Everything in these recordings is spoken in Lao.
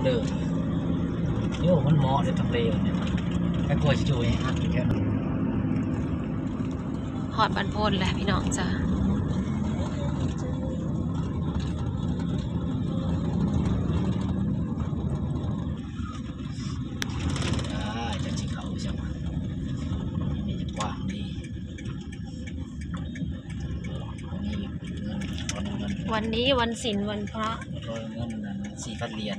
ເດີ ໂຍ ມັນເໝາະເດ້ ທຳເລນີ້ ໄປກວດຊິຢູ່ໃຫ້ຮັກຢູ່ແຖວນັ້ນ. ຮອດບ້ານໂພນແລ້ວພີ່ນ້ອງຈ້າ. ອ່າ ຈັກຊິເຂົ້າຈັ່ງ ມີແຕ່ກວ້າງດີ. ນີ້ເງິນ ວັນນີ້ວັນສິນວັນພະ ເງິນນັ້ນສີ່ພັນຫຼຽນ.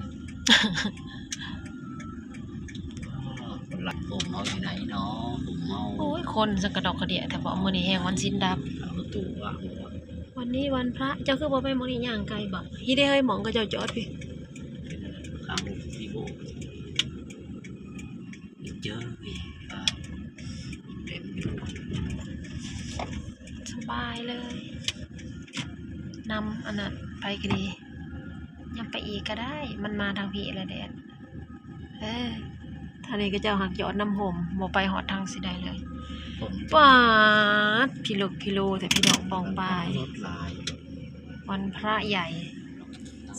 ຄົນລັກຜົມເຮົາຢູ່ໃນເນາະ ຜົມເຮົາ. ໂອ້ຍ ຄົນສັງກະດອກກະເດຍແທ້ເບາະ ມື້ນີ້ແຮງວັນສິນດັບ. ເອົາປະຕູວາງ ວັນນີ້ວັນພະ ເຈົ້າຄືບໍ່ໄປໝ່ອງນີ້ ຍ່າງໄກບໍ່? ຮີເດ້ເຮີຍ ໝ່ອງເຂົາເຈົ້າຈອດພີ້ ເປັນທາງລົດທີ່ໂບ ເຈີອີກ ອ່າ ເຕັມຢູ່ ສະບາຍເລີຍ ນຳອັນນັ້ນໄປກະດີ ຍັງໄປອີກກະໄດ້ ມັນມາທາງພີ້ລະແດດ. ເອີ ທາງນີ້ເຂົາເຈົ້າຫາກຈອດນຳຮົ່ມ ບໍ່ໄປຮອດທາງຊິໄດ້ເລີຍ. ປາດ ພິລຶກພິໂລແທ້ພີ່ນ້ອງ ປ່ອງປາຍ ລົດຫຼາຍ ວັນພະໃຫຍ່.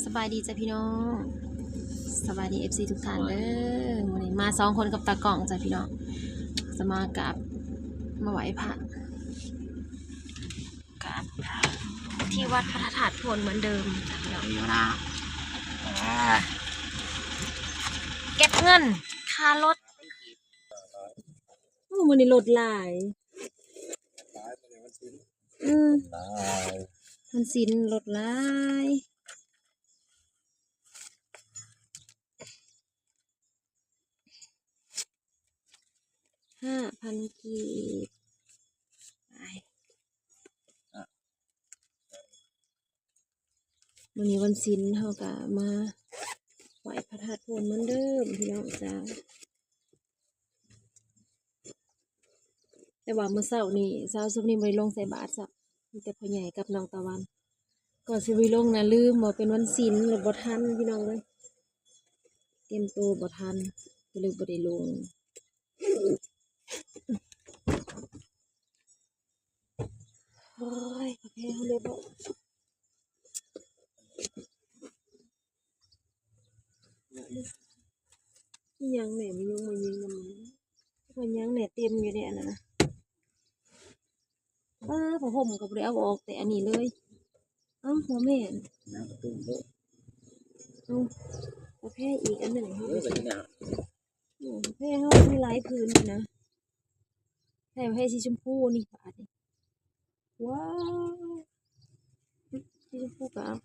ສະບາຍດີຈ້າພີ່ນ້ອງ ສະບາຍດີເອັຟຊີທຸກທ່ານເດີ. ມື້ນີ້ມາສອງຄົນກັບຕາກ້ອງຈ້າພີ່ນ້ອງ ຈະມາກາບ ມາໄຫວ້ພະ ກາບພະທີ່ວັດພະທາດໂພນເໝືອນເດີມຈ້າພີ່ນ້ອງ. ນີ້ນະ ອ່າ ເກັບເງິນຄ່າລົດ. ໂອ້ ມື້ນີ້ລົດຫຼາຍ ອືມ ວັນສິນລົດຫຼາຍ. ຫ້າພັນກີບ ໄປ. ມື້ນີ້ວັນສິນ ເຮົາກະມາໄຫວ້ພະທາດໂພນເໝືອນເດີມພີ່ນ້ອງຈ້າ. ແຕ່ວ່າມື້ເຊົ້ານີ້ ຊາວຊຸມນີ້ບໍ່ໄດ້ລົງໃສ່ບາດຊ້ຳ ມີແຕ່ພໍ່ໃຫຍ່ກັບນ້ອງຕາວັນ. ກ່ອນຊິໄປລົງນະ ລືມວ່າເປັນວັນສິນ ແລ້ວບໍ່ທັນພີ່ນ້ອງເອີຍ ຕຽມໂຕບໍ່ທັນ ກະເລີຍບໍ່ໄດ້ລົງ. ໂອ້ຍ ກາແຟເຮົາເລີຍບໍ່ ອີ່ຫຍັງແດ່ ມາຍຸງມາຍິງນຳມັນ ວ່າຫຍັງແດ່ ເຕັມຢູ່ເດ້ອັນນັ້ນນະ. ເອີ ຜ້າຫົ່ມກໍບໍ່ໄດ້ເອົາອອກແຕ່ອັນນີ້ເລີຍ. ເອົ້າ ບໍ່ແມ່ນ ນ້ຳກະຕຸ້ມໂລດ. ເອົ້າ ກາແຟອີກອັນໜຶ່ງ ເຮົາ ເອີ ໄປຊິ ກາແຟເຮົາມີຫຼາຍຜືນຢູ່ນະ. ໃສ່ ໃສ່ສີຊົມພູນີ້ບາດນີ້. ວ້າວ ສີຊົມພູກໍເອົາ.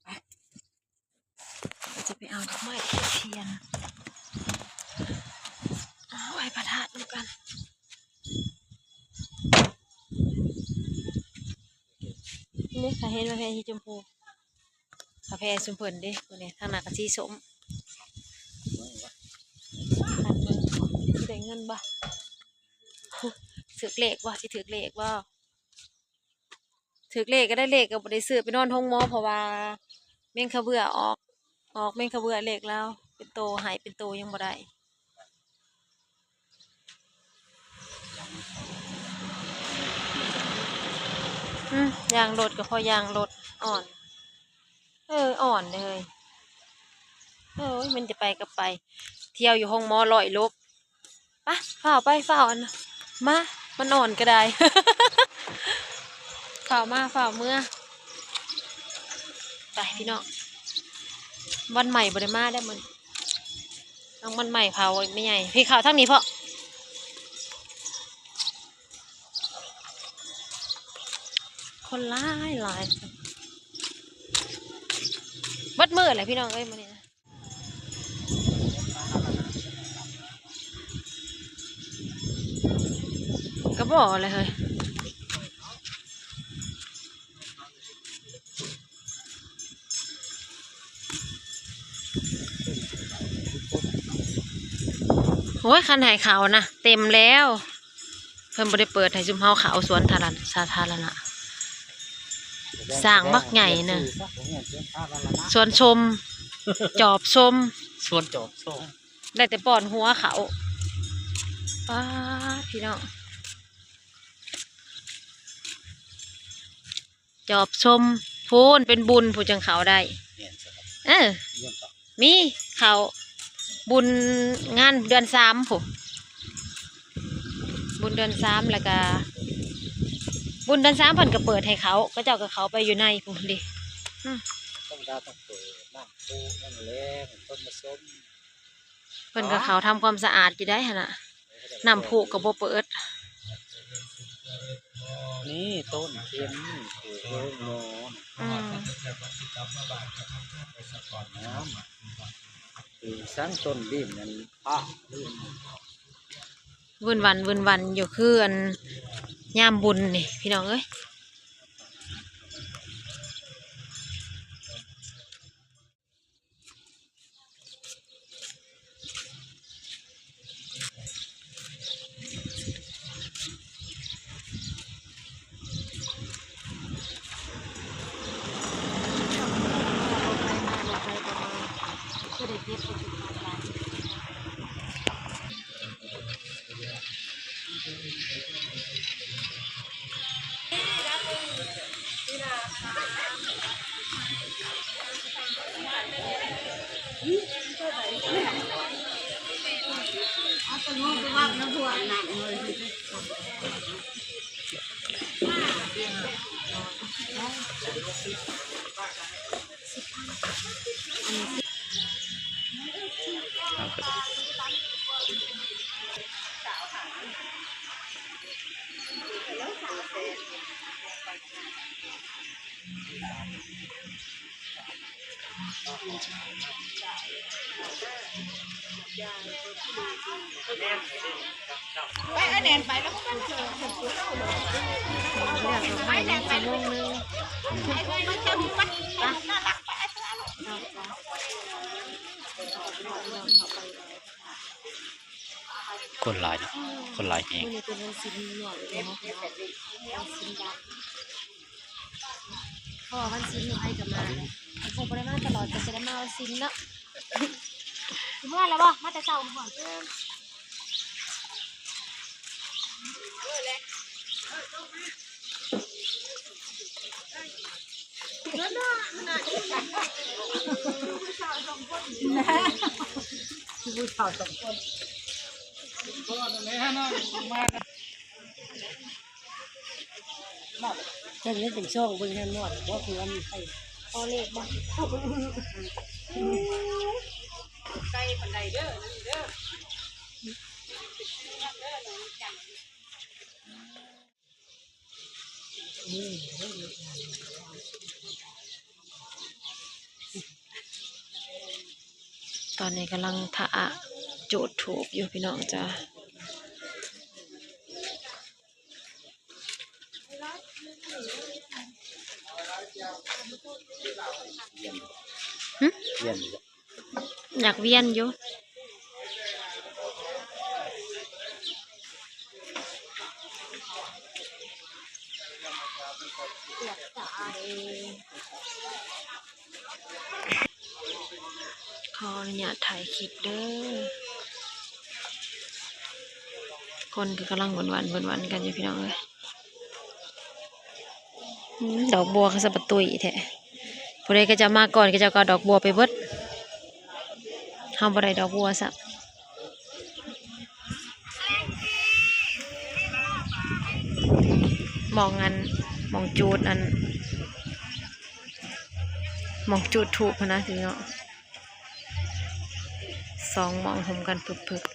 ໄປ ຈະໄປເອົາດອກໄມ້ທູບທຽນ ເອົາໄຫວ້ພະທາດນຳກັນ. ນີ້ ຂ້ອຍເຫັນວ່າແພສີຊົມພູ ກາແຟຊຸມເພິ່ນເດ້ ຜູ້ນີ້ ທາງໜ້າກະສີສົ້ມ. ຊິໄດ້ເງິນບໍ່? ຖືກເລກບໍ່? ຊິຖືກເລກບໍ່? ຖືກເລກກໍໄດ້ເລກ ກໍບໍ່ໄດ້ຊື້ໄປນອນໂຮງໝໍ ເພາະວ່າແມງຂະເບື້ອອອກ ອອກແມງຂະເບື້ອເລກລາວ ເປັນໂຕ ໃຫ້ເປັນໂຕຍັງບໍ່ໄດ້. ອືມ ຢາງລົດກໍພໍຢາງລົດ ອ່ອນ ເອີ ອ່ອນເລີຍ. ເອີຍ ມັນຈະໄປກໍໄປ ທ່ຽວຢູ່ໂຮງໝໍຮ້ອຍຫຼົບ. ໄປ ຟ້າວໄປ ຟ້າວອັນ ມາ ມັນອ່ອນກໍໄດ້ ຟ້າວມາ ຟ້າວເມືອ. ໄປພີ່ນ້ອງ ວັນໃໝ່ບໍ່ໄດ້ມາໄດ້ມື້ນີ້ ນ້ອງວັນໃໝ່ເຜົາແມ່ໃຫຍ່. ພີ່ ເຂົ້າທາງນີ້ເພາະ ຄົນຫຼາຍຫຼາຍ ເບິດມື້ແຫຼະພີ່ນ້ອງເອີຍ ມື້ນີ້ນະ. ກະບໍ່ແຫຼະເຮີ້ຍ ໂອ້ຍ ຄັນໃຫ້ເຂົ້ານະ ເຕັມແລ້ວ. ເພິ່ນບໍ່ໄດ້ເປີດໃຫ້ຊຸມເຮົາເຂົ້າສວນທາລະ ສາທາລະນະ ສ້າງບັກໃຫຍ່ນະ ສວນຊົມ ຈອບຊົມ ສວນຈອບຊົມ ໄດ້ແຕ່ປ້ອນຫົວເຂົ້າ. ປາດ ພີ່ນ້ອງ ຈອບຊົມ ພຸ້ນ ເປັນບຸນພຸ້ນຈັ່ງເຂົ້າໄດ້. ແມ່ນຊະ ເອີ ມີເຂົ້າບຸນງານເດືອນສາມພຸ້ນ ບຸນເດືອນສາມ ແລ້ວກະບຸນເດືອນສາມເພິ່ນກະເປີດໃຫ້ເຂົ້າ ເຂົາເຈົ້າກະເຂົ້າໄປຢູ່ໃນພຸ້ນເດ. ອືມ ທຳມະດາຕ້ອງເປີດ ນ້ຳພຸນ້ຳແລງ ຄົນມາຊົມ ເພິ່ນກະເຂົ້າທຳຄວາມສະອາດຢູ່ໃດຫັ້ນນະ ນ້ຳພຸກະບໍ່ເປີດ. ນີ້ຕົ້ນເຂັມ ໂອ້ໂຫ ໂຮງໝໍ. ອືມ ງາມ ຄືສັງຕົ້ນດິນນັ້ນ ພະ ວືນວັນວືນວັນຢູ່ ຄືອັນຍາມບຸນນີ້ພີ່ນ້ອງເອີຍ. ຄົນຫຼາຍເນາະ ຄົນຫຼາຍແຮງ. ມື້ນີ້ເປັນວັນສິນຍ້ອນເນາະ ວັນສິນວັດ ເພາະວ່າວັນສິນໃຜກະມາ ຄັນຄົນບໍ່ໄດ້ມາຕະຫຼອດກະຊິໄດ້ມາວັນສິນເນາະ. ຊິເມືອແລ້ວບໍ່? ມາແຕ່ເຊົ້າພຸ້ນ. ຜູ້ສາວສອງຄົນ ເບິ່ງເປັນຊ່ອງ ເບິ່ງແຮງມອດບໍ່ ຄືວ່າມີໄຟ ພໍເລກບໍ່ ໄກປານໃດເດີ ນັ້ນເດີ. ຕອນນີ້ກຳລັງທະອະຈູດທູບຢູ່ພີ່ນ້ອງຈ້າ. ຫຶ? ຢາກວຽນຢູ່. ຂໍອະນຸຍາດຖ່າຍຄລິບເດີ. ຄົນກະກຳລັງວັນໆກັນຢູ່ພີ່ນ້ອງເອີຍ. ອືມ ດອກບົວກະສະປະຕຸຍແທ້. ຜູ້ໃດເຂົາເຈົ້າມາກ່ອນ ເຂົາເຈົ້າກະເອົາດອກບົວໄປເບິດ. ເຮົາບໍ່ໄດ້ດອກບົວຊ້ຳ. ໝ່ອງອັນ ໝ່ອງຈູດອັນ ໝ່ອງຈູດທູບຫັ້ນນະພີ່ນ້ອງ. ສອງໝ່ອງໂຮມກັນປຶບໆ.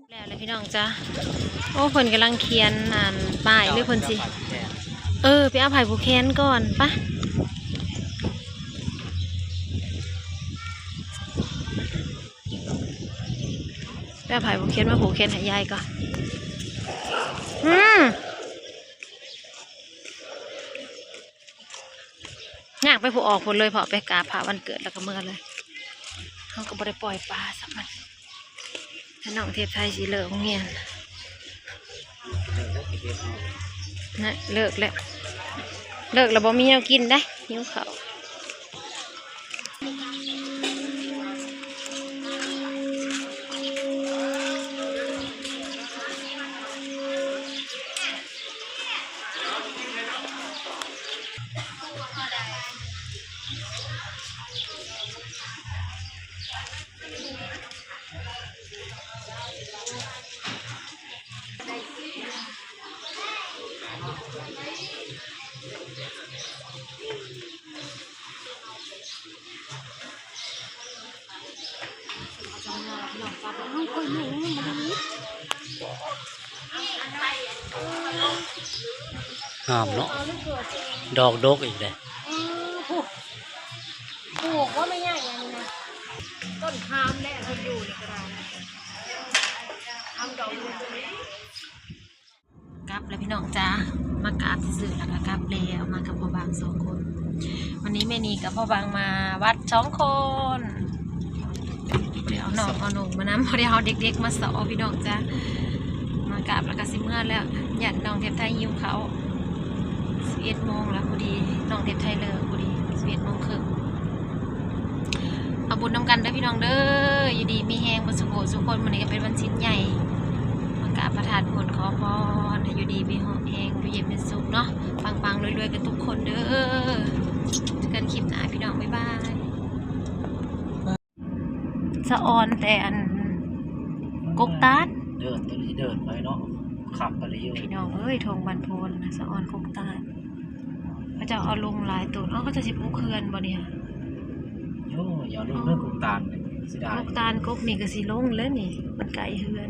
ແລ້ວແຫຼະພີ່ນ້ອງຈ້າ. ໂອ້ ເພິ່ນກຳລັງຂຽນ ອັນ ປ້າຍ ຫຼືເພິ່ນຊິ ເອີ ໄປເອົາຜ້າຜູກແຂນກ່ອນ ໄປ ໄປເອົາຜ້າຜູກແຂນມາຜູກແຂນໃຫ້ຍາຍກ່ອນ. ອືມ. ຍ່າງໄປຜູ້ອອກພຸ້ນເລີຍ ເພາະໄປກາບພະວັນເກີດແລ້ວກໍເມືອເລີຍ. ເຮົາກໍບໍ່ໄດ້ປ່ອຍປາຊ້ຳມັນ. ແລ້ວນ້ອງເທບໄທຊິເລີກໂຮງຮຽນ ນະ ເລີກແລ້ວ ເລີກແລ້ວບໍ່ມີແນວກິນເດ້ ຫິວເຂົ້າ. ງາມເນາະ ດອກດົກອີກເດ້. ເອີ ປູກ ປູກວ່າແມ່ໃຫຍ່ອັນນີ້ນະ ຕົ້ນຄາມແຫຼະ ເພິ່ນຢູ່ນີ້ກໍໄດ້ ຄາມດອກຢູ່ຕົວນີ້. ກັບແລ້ວພີ່ນ້ອງຈ້າ ມາກາບຊື່ໆ ແລ້ວກໍກັບແລ້ວ ມາກັບພໍ່ບາງສອງຄົນ. ວັນນີ້ແມ່ນີກັບພໍ່ບາງມາວັດສອງຄົນ ບໍ່ໄດ້ເອົານ້ອງເອົາໜູມານຳ ບໍ່ໄດ້ເອົາເດັກໆມາສອບພີ່ນ້ອງຈ້າ. ມາກາບແລ້ວກໍຊິເມືອແລ້ວ ຢ້ານນ້ອງເທບໄທຫິວເຂົ້າ. ສິບເອັດໂມງແລ້ວພໍດີ ນ້ອງເທບໄທເລີກພໍດີ ສິບເອັດໂມງເຄິ່ງ. ເອົາບຸນນຳກັນເດີພີ່ນ້ອງເດີ ຢູ່ດີມີແຮງເບິດສູ່ຜູ້ສູ່ຄົນ. ມື້ນີ້ກໍເປັນວັນສິນໃຫຍ່ ມາກາບພະທາດບຸນ ຂໍພອນໃຫ້ຢູ່ດີມີແຮງ ຢູ່ເຢັນເປັນສຸກເນາະ ປັງໆ ລວຍໆ ກັນທຸກຄົນເດີ. ເຈີກັນຄລິບໜ້າພີ່ນ້ອງ ບາຍບາຍ. ສະອອນແຕ່ອັນ ກົກຕາດ ເດີນຕົວນີ້ເດີນໄປເນາະ ຄັກອີ່ຫຼີ ພີ່ນ້ອງເອີຍ ທົ່ງບ້ານໂພນ ສະອອນກົກຕາດ. ເຂົາເຈົ້າເອົາລົງຫຼາຍໂຕນ. ເອົາ ເຂົາເຈົ້າຊິປູກເຮືອນບໍ່ນີ້ຫະ? ໂອ້ ຢ່າລົງເດີ ກົກຕານນີ້ ເສຍດາຍ. ກົກຕານ ກົກນີ້ກໍຊິລົງແລ້ວນີ້ ມັນໃກ້ເຮືອນ.